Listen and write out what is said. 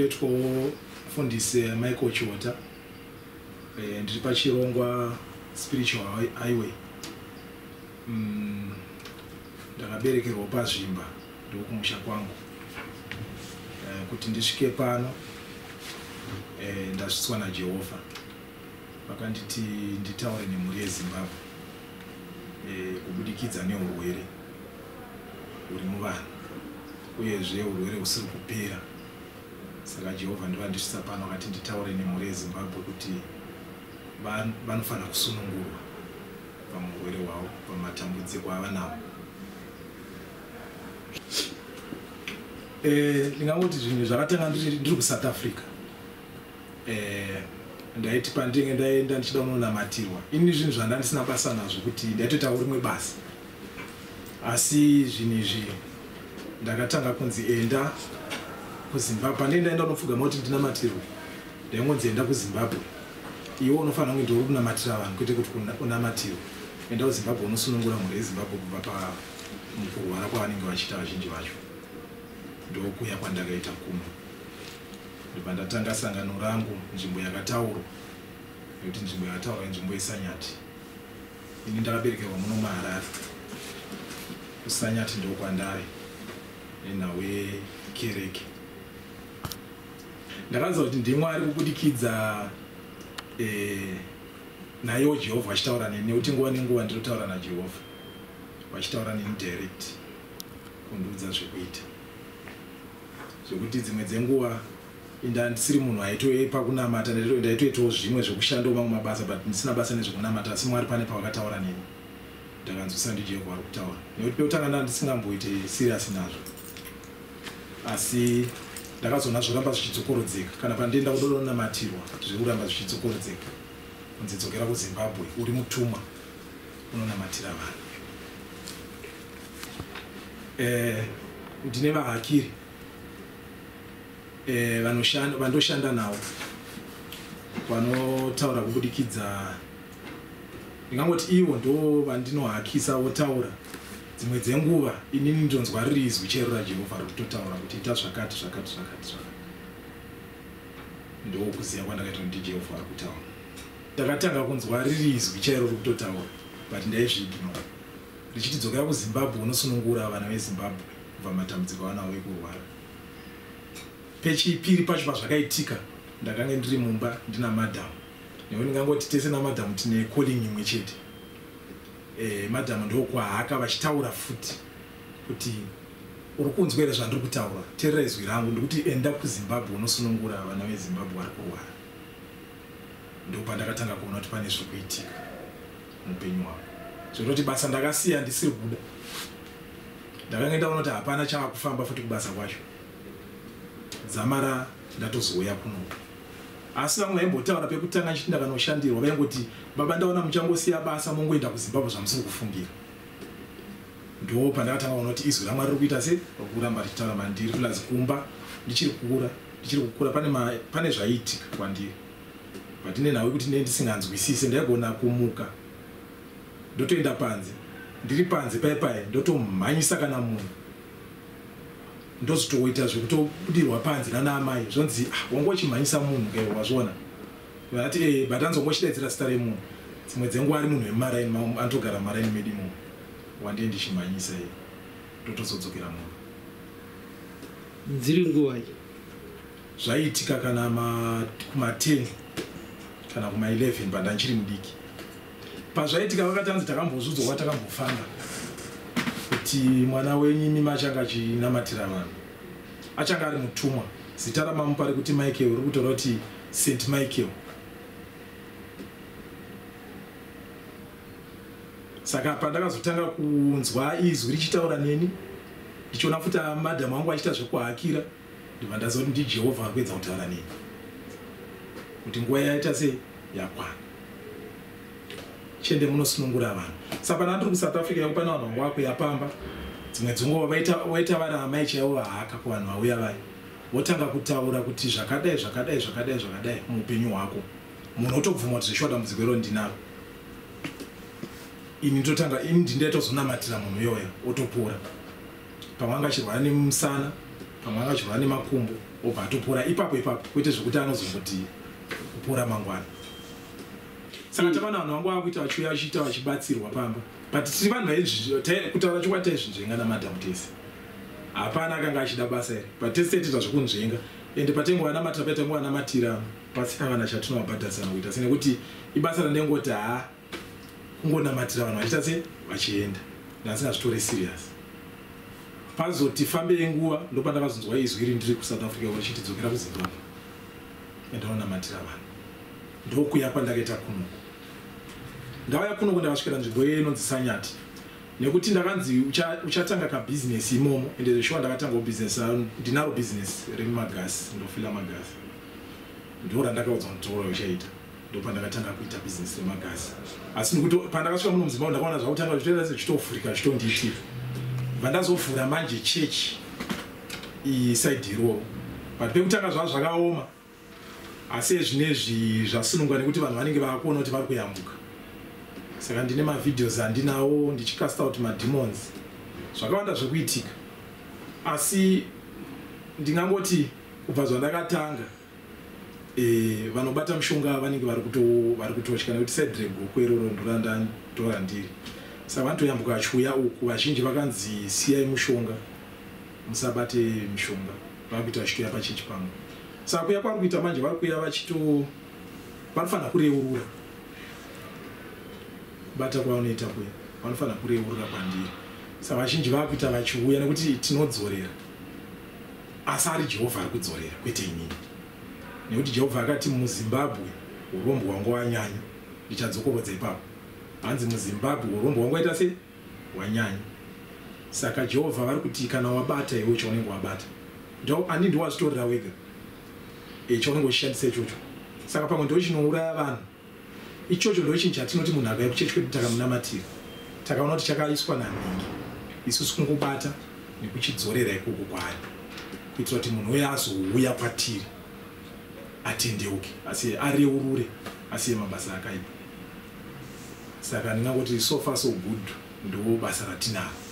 Ndoitwawo Mufundisi Michael Chiota. Ndiri pachirongwa Spiritual Highway. Ndakaberekerwa paZvimba, ndokumusha kwangu. Kuti ndisvike pano, ndasvitswa naJehovha. Vakanditi nditaure nemhuri yeZimbabwe kubudikidza neurwere huri muvanhu, uyezve urwere husiri kupera. Saka Jehovha ndovandisvitsa pano, akati nditaure nemhuri yeZimbabwe kuti vanofanira kusunungurwa pamurwere hwavo, pamatambudziko avanawo. Ndingangoti zvinhu zvakatanga ndiri kuSouth Africa. Ndaiti pandinge ndaenda ndichida kunonamatirwa, ini zvinhu zvanda ndisina basa nazvo, kuti ndaitoitawo rimwe basa. Asi zvinhu izvi ndakatanga kunzi enda kuZimbabwe. Pandinge ndaenda kunopfugama kuti ndinamatirwe, ndaingonzi enda kuZimbabwe, iwe unofanira kunge ndiuri kunamatira vanhu, kwete kuti unamatirwe. Enda kuZimbabwe unosunungura mhuri yeZimbabwe kubva pamukurwara kwavanenge vachiita vazhinji vacho. Ndokuya kwandakaita kuno, ndobva ndatanga sangano rangu Nzvimbo Yakataurwa, nekuti Nzvimbo Yakataurwa inzvimbo yeSanyati. Ini ndakaberekerwa muno muHarare, kuSanyati ndokwandave nenhau yekereke. Ndakaziva kuti ndiMwari kubudikidza naiwo Jehovha achitaura neni, nekuti nguva nenguva ndinotaura naJehovha, vachitaura neni direct, kundiudza zvekuita. Zvekuti dzimwe dzenguva inda ndisiri munhu aitoepa kunamata, ndaitoitawo zvimwe zvekushandawo mamwe mabasa, but ndisina basa nezvekunamata. Asi Mwari pane pavakataura neni, ndakanzwisa ndiJehovha vari kutaura, nekuti pekutanga nda ndisingamboite serious nazvo. Asi ndakazoona zvoramba zvichidzokorodzeka, kana pandienda kudonamatirwa zviri kuramba zvichidzokorodzeka, kunzi dzokera kuZimbabwe, uri mutumwa, unonamatira vanhu. Ndine vahakiri vandoshanda navo, vanotaura kubudikidza, ndingangoti ivo ndo vandinohakisa, votaura. Dzimwe dzenguva inini ndonzwa riri izwi chairo raJehovha riri kutotaura kuti ita zvakati, zvakati, zvakati, zvakati. Ndokuziva kwandakaita kuti ndiJehovha ari kutaura. Ndakatanga kunzwa riri izwi chairo riri kutotaura, but ndaizviignora, richiti dzokera kuZimbabwe unosunungura vana veZimbabwe kubva matambudziko avanawo ekurwara. Pechipiri pacho pazvakaitika, ndakange ndiri mumba ndina madhamu, nekuti ndingangoti tese namadhamu tine calling imwe chete. Madhamu ndokwahaka vachitaura futi kuti uri kunzwa here zvandiri kutaura? Teerera izwi rangu, ndikuti enda kuZimbabwe unosunungura vana veZimbabwe vari kurwara. Ndopandakatanga kuona kuti pane zviri kuitika muupenyu hwangu, zvekutoti basa ndakasiya ndisiri kuda. Ndakange ndaona kuti hapana chava kufamba futi kubasa kwacho, dzamara ndatozouya kuno. Asi vamwe vaimbotaura pekutanga nchiti ndakanoshandirwa, vaingoti baba, ndaona muchangosiya basa mongoenda kuZimbabwe zvamusiri kufungira. Ndo pandakatanga kuona kuti izwi raMwari riri kuita se kuramba richitaura mandiri. Plus kumba ndichiri kukura, ndichiri kukura, pane zvaiitika kwandiri, but nenhau yekuti ndee ndisinganzwisise, ndaigona kumuka ndotoenda panze, ndiri panze pai pai ndotomhanyisa kana munhu, ndozotoita zvekutobudirwa panze nana amai, zvonzi ah, wanga uchimhanyisa munhu ke, wazviona? Vati but anzi wanga uchidaidzira zita remunhu. Dzimwe dzenguva ari munhu wemumaraini, anotogara mumaraini medu imomo, wandee ndichimhanyisa iye, ndotozodzokera munhu. Dziri nguvai? Zvaiitika kana kuma10 kana kuma11, pandanchiri mudiki. Pazvaitika vakati anzi takambozvudzwa kwatakambofamba kuti mwana wenyu imimi achange achinamatira vanhu, achange ari mutumwa. Zita ramamupa rekuti Michael riri kutaura kuti St Michael. Saka pandakazotanga kunzwa izwi richitaura neni, ndichiona futi madhamu angu achiita zvekuhakira, ndibva ndaziva kuti ndiJehovha ari kuedza kutaura neni kuti nguva yaita sei, yakwana, chiende munosunungura vanhu. Saka pana ndiri kuSouth Africa yako, pane vanhu vanga vakuyapamba dzimwe dzenguva vaita vari amai chaivo vahaka kuvanhu vauya vaya, votanga kutaura kuti zvakadai, zvakadai, zvakadai, zvakadai muupenyu hwako. Munhu otobvuma kuti zveshuwa dambudziko iro ndinaro ini. Ndotanga ini ndindaitozonamatira munhu iyoyo, otopora. Pamwe anga achirwara nemusana, Pamwe anga achirwara nemakumbo, obva atopora ipapo ipapo, kwete zvekuti anozongoti kupora mangwana. Saka takaona vanhu vangu vakuita vachiuya vachiita vachibatsirwa pamba, but tiri vanhu kutaura chokwadi taizvinzvenga namadhamu tese. Hapana akanga achida basa iri, but tese taitoita zvekunzvenga. Ende patengowanamatira, paitangowanamatira pasina kana chatinovabhadharisana kuita se, nekuti ibasa randengoti haa, kungonamatira vanhu vachiita se vachienda, ndasingazvitore serious. Pazoti fambei nguva, ndopandakazonzwa izwi iri ndiri kuSouth Africa vachiti, "Dzokera kuZimbabwe, endaonamatira vanhu." Ndokuya kwandakaita kunoku. Ndauya kunoku, ndakasvikira nzvimbo iye inonzi Sanyati, nekuti ndakanzi uchatanga kabhizinesi imomo. Ende zveshuwa ndakatangawo bhizinesi, ndinaro bhizinesi remagasi, ndofila magasi. Ndo randakaudzwa mutoro uchaita. Ndopandakatanga kuita bhizinesi remagasi. Asi nekuti pandakasvika muno muZimbabwe, ndakaona zvakutanga zvitoita sezvichitovhurika, zvitondiitira. Bva ndazovhura manje chechi iside iroro. But pekutanga zvava zvakaoma, asi ezvinezvi zvasunungwa nekuti vanhu vanenge vakuona kuti vari kuyambuka. Saka ndine mavideos andinawo ndichicasta out mademons, zvakawanda zvekuitika. Asi ndingangoti kubva zvandakatanga, vanobata mushonga vanenge vari kutotya, nekuti side reGokwe iroro ndorandiri. Saka vanotoyambuka vachiuya uku. Vazhinji vakanzi, "Siyai mushonga, musabate mishonga." Vakuita vachitouya pachechi pangu. Saka kuya kwari kuita manje, vari kuuya vachito vanofanira kureurura kubata kwavanoita kuya, vanofanira kureurura kwandiri. Saka vazhinji vakuita vachiuya nekuti tinodzorera, asi ari Jehovha ari kudzorera, kwete inini, nekuti Jehovha akati muZimbabwe urombo hwanga wanyanya. Ndichadzokorodza ipapo, hanzi muZimbabwe urombo hwanga waita sei? Wanyanya. Saka Jehovha vari kuti kana wabata iwe chaunenge wabata, andi ndiwazvitorera wega, chaunenge uchishandisa ichocho. Saka pamwe ndo chinouraya vanhu ichocho. Ndo chinhu chatinoti munhu akauya kuchechi kwedu, takamunamatira, takaona kuti chakaiswa nanhingi, isusu kungobata nekuchidzorera ikoko kwaari, kuitira kuti munhu uyo azouya kwatiri atendeuke, asi areurure, asiye mabasa akaipa. Saka ndingangoti so far so good, ndo basa ratinaro.